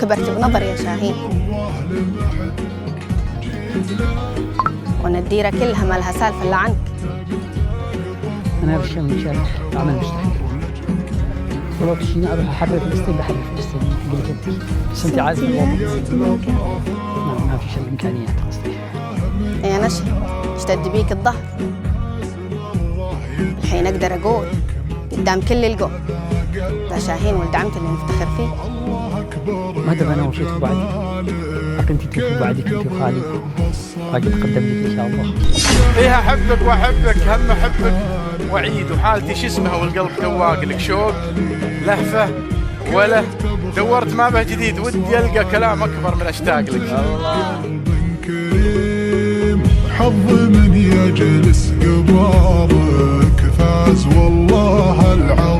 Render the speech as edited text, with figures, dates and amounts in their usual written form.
وكبرت بنظري يا شاهين. وأن الديرة كلها ما لها سالفة إلا عنك. أنا بالشام إن شاء الله أعمل مستحيل. ولو تشيني أروح أحرر فلسطين بحرر فلسطين. قلت أنت بس أنت عارف الموضوع. ما فيش الإمكانيات قصدي. يا نشهد اشتد بيك الظهر. الحين أقدر أقول قدام كل القوم ده شاهين ولد عمتي اللي نفتخر فيه. ما دام أنا وفيت بوعدي، لكن أنت توفي بوعدك أنت وخالي. باقي تقدم لك إن شاء الله. إيه أحبك وأحبك هم أحبك وعيد، وحالتي شو اسمها والقلب تواق لك شوق لهفة وله دورت ما به جديد، ودي ألقى كلام أكبر من أشتاق لك. كريم حظ من يجلس قبالك فاز والله العظيم.